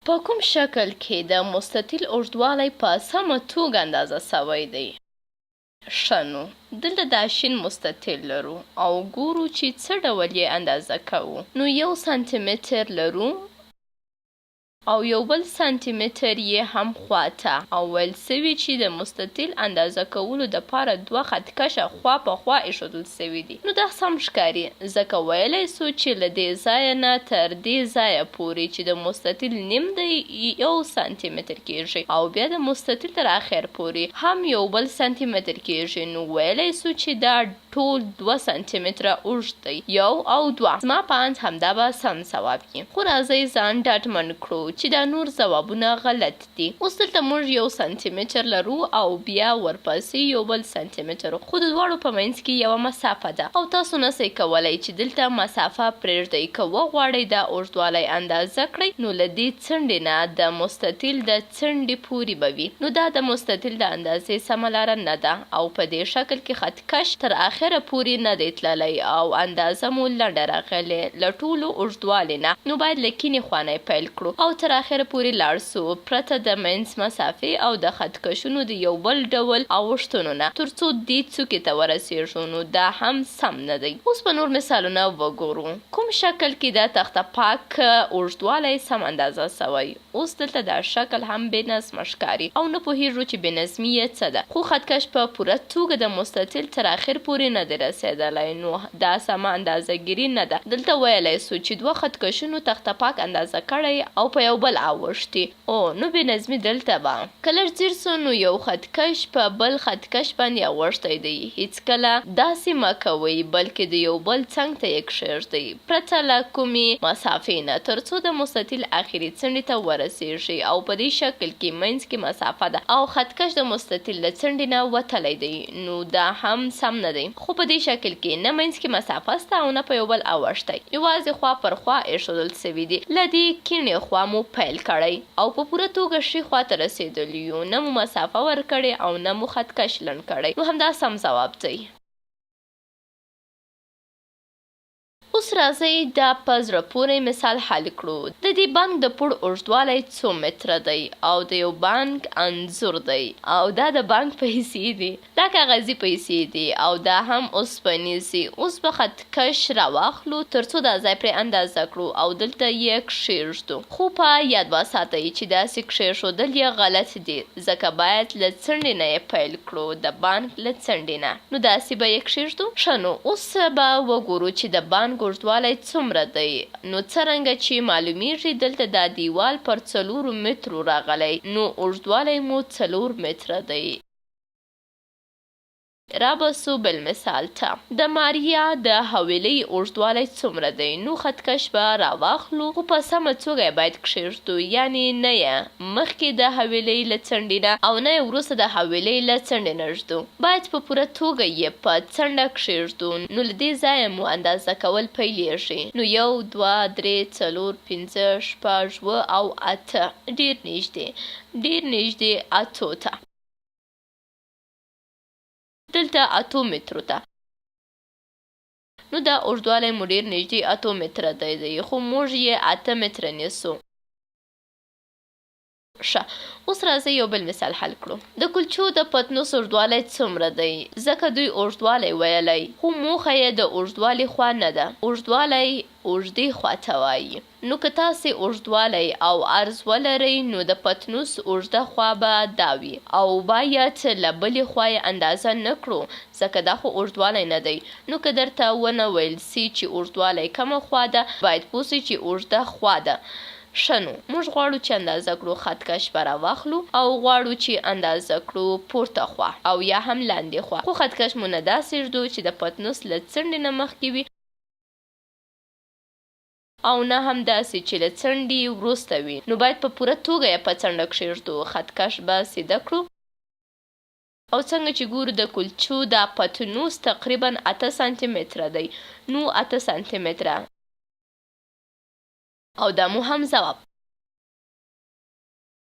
په کوم شکل کې د مستطیل اوږدوالی په سمه توګه اندازه شوی دی؟ ښه نو دلته دا شین مستطیل لرو او ګورو چې څه ډول یې اندازه کوو. نو یو سانتي متر لرو او یو بل سانتي متر یې هم خواته او ویل شوي چې د مستطیل اندازه کولو دپاره دوه خط کشه خوا په خوا ایښودل شوي دي. نو دا سم ښکاري ځکه ویلی شو چې له دې ځایه نه تر دې ځایه پورې چې د مستطیل نیم دی یو سانتي متر کیږي او بیا د مستطیل تر اخر پورې هم یو بل سانتي متر کیږي نو ویلی شو چې دا ټول دوه سانتي متره اوږد دی، یو او دوه. زما په اند همدا به سم ځواب وي. خو راځئ ځان ډاډمن کړو چې دا نور ځوابونه غلط دي. اوس دلته موږ یو سانتي متر لرو او بیا ورپسې یو بل سانتي متر، خو د دواړو په منځ کې یوه مسافه ده او تاسو نه شئ کولی چې دلته مسافه پرېږدئ. که وغواړئ دا اوږدوالی اندازه کړئ نو له دې څنډې نه د مستطیل د څنډې پورې به وي. نو دا د مستطیل د اندازې سمه لاره نه ده او په دې شکل کې خط کش تر اخره پورې نه دی تللی او اندازه مو لنډه راغلې له ټولو اوږدوالي نه، نو باید له کینې خوا نه یې پیل کړو او تر اخره پورې لاړ شو پرته د منځ مسافې او د خط کشونو د یو بل ډول اوښتونو نه تر څو دې څوکې ته ورسیږو، نو دا هم سم نه دی. اوس به نور مثالونه وګورو. کوم شکل کې د تخته پاک اوږدوالی سم اندازه شوی؟ اوس دلته دا شکل هم بې نظمه ښکاري او نه پوهېږو چې بې نظمي یې څه ده، خو خط کش په پوره توګه د مستطیل تر اخر پورې نه دی رسېدلی، نو دا سمه اندازه ګیري نه ده. دلته ویلی شو چې دوه خط کشونو تخته پاک اندازه کړی او په یو بل اوښتي او نو بې نظمي دلته به که لږ ځیر شو نو یو خط کش په بل خط کش باندې اوښتی دی، هیڅکله داسې مه کوئ بلکې د یو بل څنګ ته یې کښېږدئ. پرته له کومې مسافې نه تر څو د مستطیل اخري څنډې ته ورسیږي او په دې شکل کې منځ کې مسافه ده او خط کش د مستطیل له څنډې نه وتلی دی نو دا هم سم نه دی خو په دې شکل کې نه منځ کې مسافه شته او نه په یو بل اوښتی یوازې خوا پر خوا ایښودل شوي دي له دې کیڼې خوا مو پیل کړی او په پوره توګه ښي خوا ته رسیدلي یو نه مو مسافه ورکړې او نه مو خط کش لنډ کړی نو همدا سم ځواب دی. اوس راځئ دا په زړه پورې مثال حل کړو. د دې بانک د پوړ اوږدوالی څو متره دی او د یو بانک انځور دی او دا د بانک پیسې دي. دا کاغذي پیسې دي او دا هم اوسپنیزې. اوس به خط کش راواخلو تر څو دا ځای پرې اندازه کړو او دلته یې کښېږدو. خو په یاد وساتئ چې داسې کښېښودل یې غلط دي ځکه باید له څنډې نه یې پیل کړو، د بانک له څنډې نه. نو داسې به یې کښېږدو؟ ښه نو اوس به وګورو چې د بانک اوږدوالی څومره دی؟ نو څرنګه چې معلومېږي دلته دا دیوال پر څلورو مترو راغلی نو اوږدوالی مو څلور متره دی. را به سو بل مثال ته. د ماریا د حویلۍ اوږدوالی څومره دی؟ نو خط کش به را واخلو خو په سمه توګه یې باید کښېږدو یعنې نه یې مخکې د حویلۍ له څنډې نه او نه یې وروسته د حویلۍ له څنډې نه ږدو. باید په پوره توګه یې په څنډه کښېږدو نو له دې ځایه مو اندازه کول پیلېږي نو یو، دوه، درې، څلور، پنځه، شپږ، اووه او اته ډېر نږدې، ډېر نږدې اتو ته. دلته اتو مترو ته. نو دا اوږدوالی مو ډېر نږدې اتو متره دی خو موږ یې اته متره نیسو. ښه اوس راځئ یو بل مثال حل کړو. د کلچو د پتنوس اوږدوالی څومره دی؟ ځکه دوی اوږدوالی ویلی خو موخه یې د اوږدوالي خوا نه ده. اوږدوالی اوږدې خوا ته وایي. نو که تاسې اوږدوالی او عرض ولرئ نو د پتنوس اوږده خوا به دا وي او باید له بلې خوا یې اندازه نه کړو ځکه دا خو اوږدوالی نه دی. نو که درته ونه ویل شي چې اوږدوالی کومه خوا ده باید پوه شئ چې اوږده خوا ده. ښه نو موږ غواړو چې اندازه کړو خط کش به راواخلو او غواړو چې اندازه کړو پورته خوا او یا هم لاندې خوا خو خط کش مو نه داسې ږدو چې د پتنوس له څنډې نه مخکې وي او نه هم داسې چې له څنډې وروسته وي نو باید په پوره توګه یې په څنډه کښېږدو خط کش به سیده کړو او څنګه چې ګورو د کلچو دا پتنوس تقریبا اته سانتي متره دی نو اته سانتي متره او دا مو هم ځواب.